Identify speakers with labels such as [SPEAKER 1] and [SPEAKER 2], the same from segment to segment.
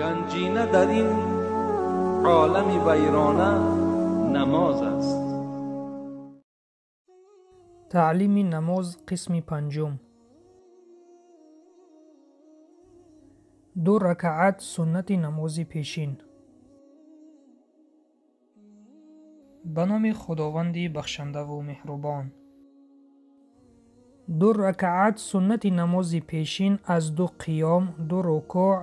[SPEAKER 1] Ганҷина дар ин олами вайрона намоз аст.
[SPEAKER 2] Таълими намоз қисми панҷум. Ду ракаат суннати намози пешин. Ба номи Худованди бахшандаву меҳрубон. Ду ракаат суннати намози пешин аз ду қиём, ду рукӯъ,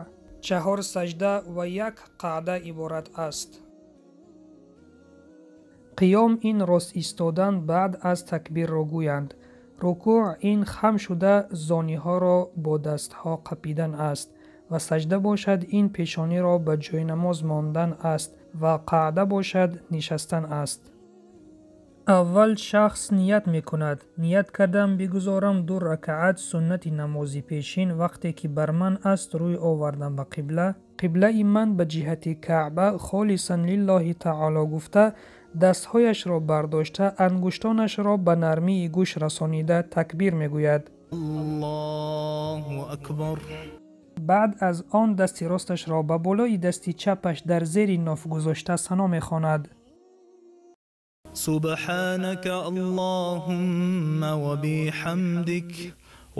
[SPEAKER 2] чаҳор саҷда ва як қаъда иборат аст. Қиём ин рост истодан баъд аз такбирро гӯянд. Рукӯъ ин хам шуда зониҳоро бо дастҳо қапидан аст ва саҷда бошад ин пешониро ба ҷойнамоз мондан аст ва қаъда бошад нишастан аст. Аввал шахс ният мекунад. Ният кардам бигузорам ду ракаат суннати намози пешин вақте ки бар ман аст рӯй овардам ба қибла. Қиблаи ман ба ҷиҳати Каъба холисан лиллоҳи таоло гуфта, дастҳояшро бардошта, ангуштонашро ба нармии гӯш расонида такбир мегӯяд.
[SPEAKER 3] Аллоҳу акбар.
[SPEAKER 2] Баъд аз он дасти росташро ба болои дасти чапаш дар зери ноф гузошта сано мехонад.
[SPEAKER 3] Субҳанака Аллоҳумма ва биҳамдик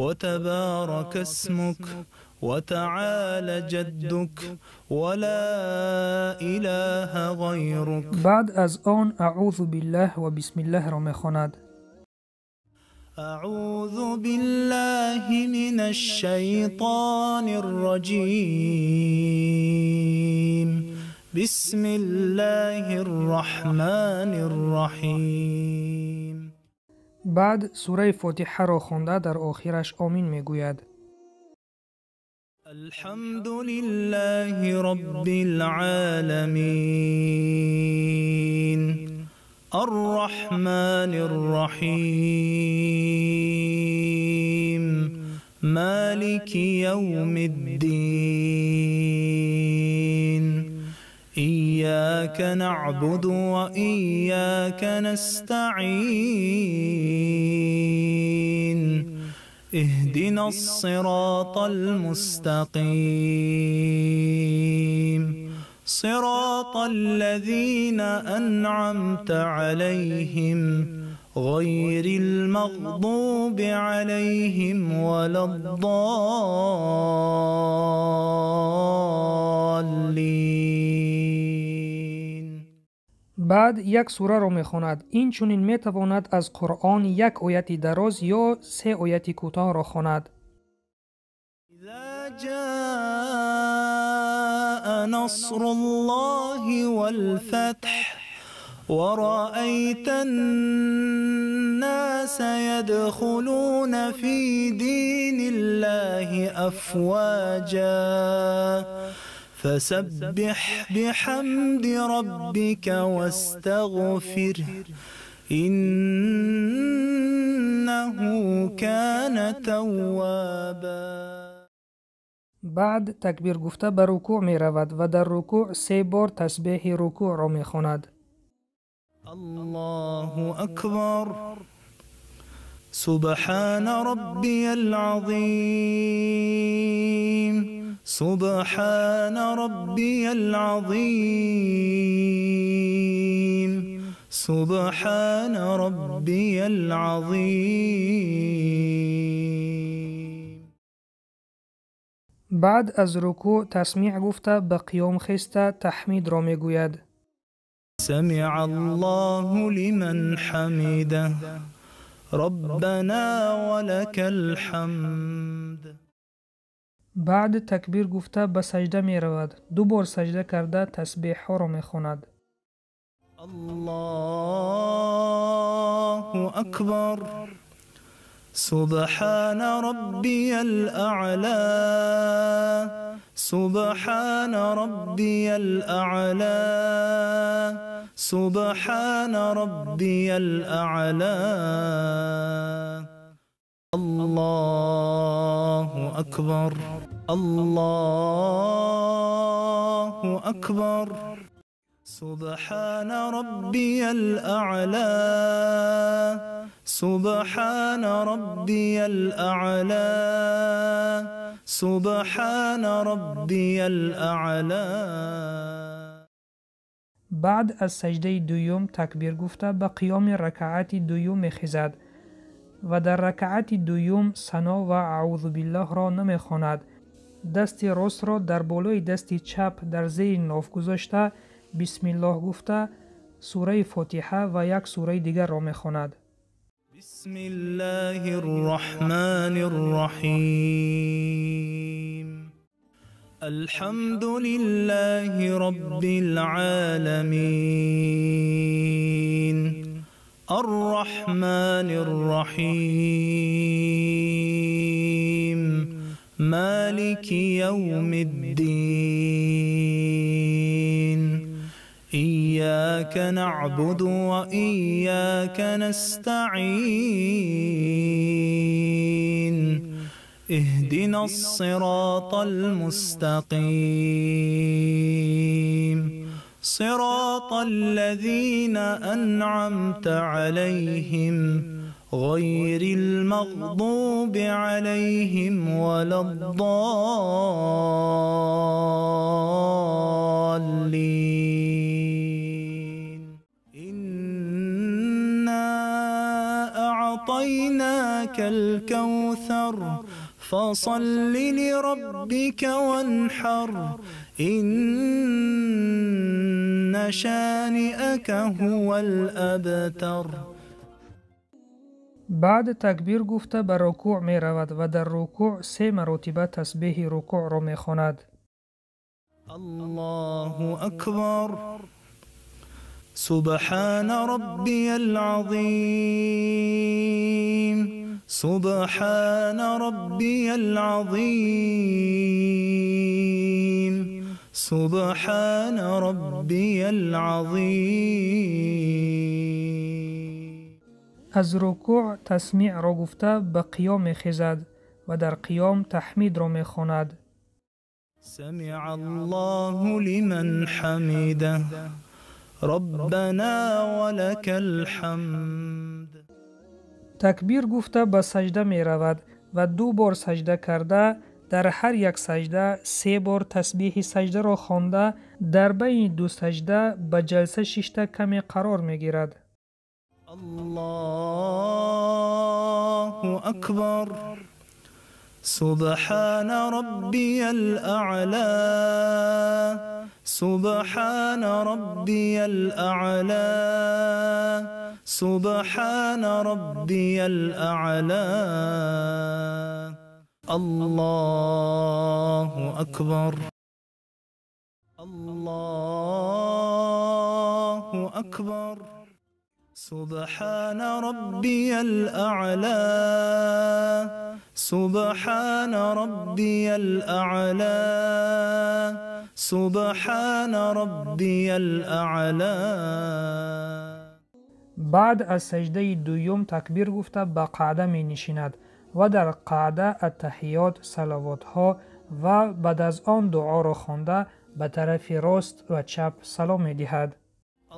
[SPEAKER 3] ва табарака исмук ва таъола ҷаддук ва ла илаҳа ғайрук.
[SPEAKER 2] Баъд аз он аъузу биллаҳ ва бисмиллаҳро мехонад.
[SPEAKER 3] Аъузу биллаҳи минаш шайтонир раҷим. Бисмиллаҳир раҳмонир раҳим.
[SPEAKER 2] Баъд сураи Фотиҳаро хонда дар охираш омин мегӯяд.
[SPEAKER 3] Алҳамду лиллаҳи роббил оламин. Арраҳмонир раҳим. Малики явмиддин. Ияка наъбуду ва ияка настаъин. Иҳдина ссиротал мустақим. Сиротал лазина анъамта алайҳим ғайрил мағзуби алайҳим валаззоллин.
[SPEAKER 2] Баъд як сураро мехонад. Инчунин метавонад аз Қуръон як ояти дароз ё се ояти кӯтоҳро хонад.
[SPEAKER 3] Иза ҷаа насруллоҳи вал-фатҳ ва раайта ан-носа ядхулуна фи диниллаҳи афвоҷа фасаббиҳ биҳамди роббика вастағфирҳ иннаҳу кана тавваба.
[SPEAKER 2] Баъд такбир гуфта ба рукӯъ меравад ва дар рукӯъ се бор тасбеҳи рукӯъро мехонад.
[SPEAKER 3] Аллоҳу акбар. Субҳана роббиял азим. Субҳана роббиял азим. Субҳана роббиял азим.
[SPEAKER 2] Баъд аз рукӯъ тасмеъ гуфта ба қиём хеста таҳмидро мегӯяд.
[SPEAKER 3] Самиа Аллоҳу лиман ҳамидаҳ. Роббана ва лакал ҳамд.
[SPEAKER 2] Баъд такбир гуфта ба саҷда меравад. Ду бор саҷда карда тасбеҳҳоро мехонад.
[SPEAKER 3] Аллоҳу акбар. Субҳана роббиял аъло. Субҳана роббиял аъло. Субҳана роббиял аъло. Аллоҳу акбар. Аллоҳу акбар. Субҳана роббиял аъло. Субҳана роббиял аъло. سبحان ربي الأعلى.
[SPEAKER 2] баъд аз саҷдаи дуюм такбир гуфта ба қиёми ракаати дуюм мехезад ва дар ракаати дуюм сано ва аъузу биллоҳро намехонад. Дасти ростро дар болои дасти чап дар зери ноф гузошта, бисмиллоҳ гуфта, сураи фотиҳа ва як сураи дигарро мехонад.
[SPEAKER 3] بسم الله الرحمن الرحيم. الحمد لله رب العالمين. الرحمن الرحيم. مالك يوم الدين. إياك نعبد وإياك نستعين. اهدنا الصراط المستقيم. صراط الذين أنعمت عليهم غير المغضوب عليهم ولا الضالين. إنا أعطيناك الكوثر فصل لربك وانحر إن شانئك هو الأبتر.
[SPEAKER 2] баъд такбир гуфта ба рукӯъ меравад ва дар рукӯъ се маротиба тасбеҳи рукӯъро мехонад.
[SPEAKER 3] الله أكبر. سبحان ربي العظيم. سبحان ربي العظيم. سبحان ربي العظيم.
[SPEAKER 2] аз рукӯъ тасмеъро гуфта ба қиём мехезад ва дар қиём таҳмидро мехонад.
[SPEAKER 3] سمع الله لمن حمده. ربنا ولك الحمد.
[SPEAKER 2] такбир гуфта ба саҷда меравад ва ду бор саҷда карда, дар ҳар як саҷда се бор тасбеҳи саҷдаро хонда, дар байни ду саҷда ба ҷалса шишта каме қарор мегирад.
[SPEAKER 3] الله أكبر. سبحان ربي الأعلى. سبحان ربي الأعلى. سبحان ربي الأعلى. الله أكبر. الله أكبر. سبحان ربي الأعلى. سبحان ربي الأعلى. سبحان ربي الأعلى.
[SPEAKER 2] баъд аз саҷдаи дуюм такбир гуфта ба қаъда менишинад ва дар қаъда аттаҳиёт, салавотҳо ва баъд аз он дуоро хонда ба тарафи рост ва чап салом медиҳад.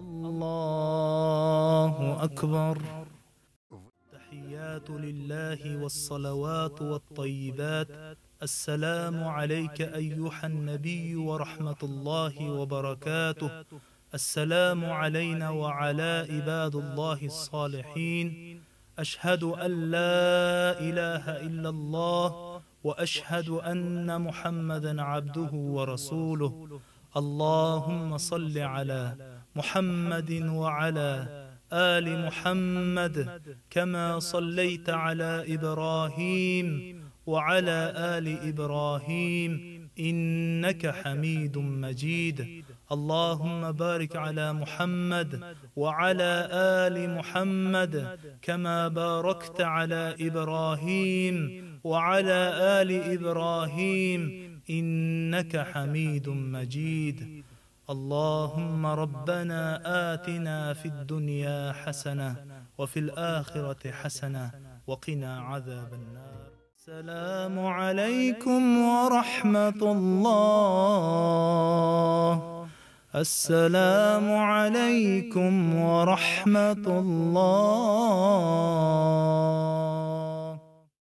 [SPEAKER 3] الله أكبر. التحيات لله والصلوات والطيبات. السلام عليك أيها النبي ورحمة الله وبركاته. السلام علينا وعلى عباد الله الصالحين. أشهد أن لا إله إلا الله وأشهد أن محمدا عبده ورسوله. اللهم صل على محمد وعلى آل محمد كما صليت على إبراهيم وعلى آل إبراهيم إنك حميد مجيد. اللهم بارك على محمد وعلى آل محمد كما باركت على إبراهيم وعلى آل إبراهيم إنك حميد مجيد. اللهم ربنا آتنا في الدنيا حسنة وفي الآخرة حسنة وقنا عذاب النار. السلام عليكم ورحمة الله. السلام عليكم ورحمة الله.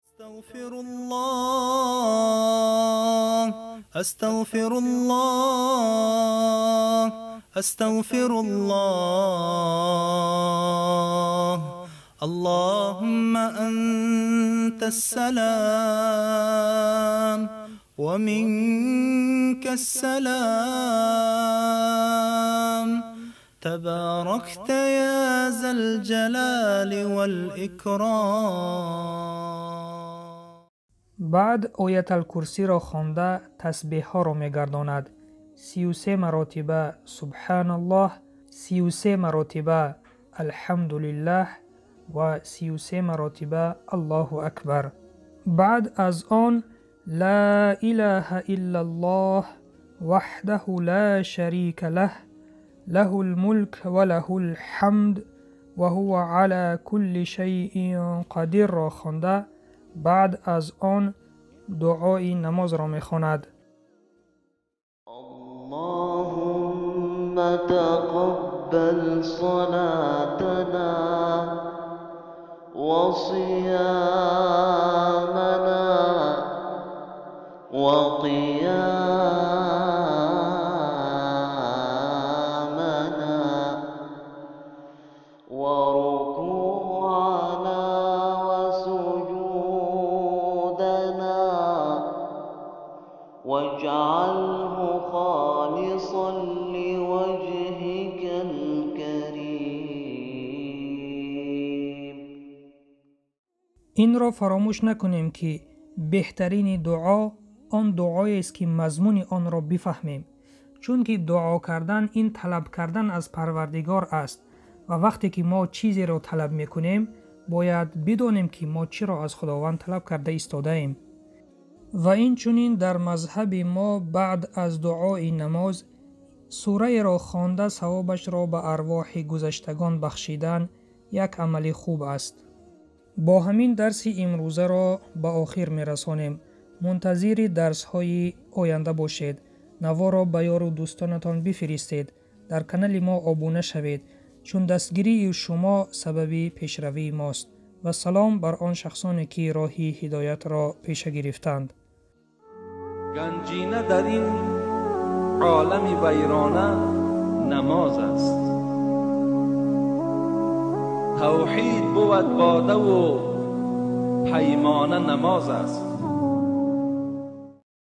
[SPEAKER 3] استغفر الله. أستغفر الله، أستغفر الله. اللهم أنت السلام ومنك السلام، تباركت يا ذا الجلال والإكرام.
[SPEAKER 2] Баъд Ояталкурсиро хонда, тасбеҳҳоро мегардонад: 33 маротиба Субҳаналлоҳ, 33 маротиба Алҳамдулиллаҳ ва 33 маротиба Аллоҳу акбар. Баъд аз он Ла илаҳа иллаллоҳ ваҳдаҳу ла шарика лаҳ, лаҳу лмулк ва лаҳу лҳамд ва ҳува ала кулли шайъин қадирро хонда, баъд аз он дуои намозро мехонад.
[SPEAKER 4] اللهم تقبل صلاتنا وصيامنا وقيامنا وركوعنا وسجودنا، واجعله خالصا لوجهك الكريم.
[SPEAKER 2] Инро фаромӯш накунем, ки беҳтарини дуо он дуоест, ки мазмуни онро бифаҳмем, чунки дуо кардан ин талаб кардан аз Парвардигор аст ва вақте ки мо чизеро талаб мекунем, бояд бидонем, ки мо чиро аз Худованд талаб карда истодаем. Ва инчунин дар мазҳаби мо баъд аз дуои намоз сураеро хонда, савобашро ба арвоҳи гузаштагон бахшидан як амали хуб аст. Бо ҳамин дарси имрӯзаро ба охир мерасонем. Мунтазири дарсҳои оянда бошед. Наворо ба ёру дӯстонатон бифиристед. Дар канали мо обуна шавед, чун дастгирии шумо сабаби пешравии мост. Ва салом бар он шахсоне, ки роҳи ҳидоятро пеша гирифтанд.
[SPEAKER 1] Ганҷина дар ин олами вайрона намоз аст. Тавҳид бувад бодаву паймона намоз аст.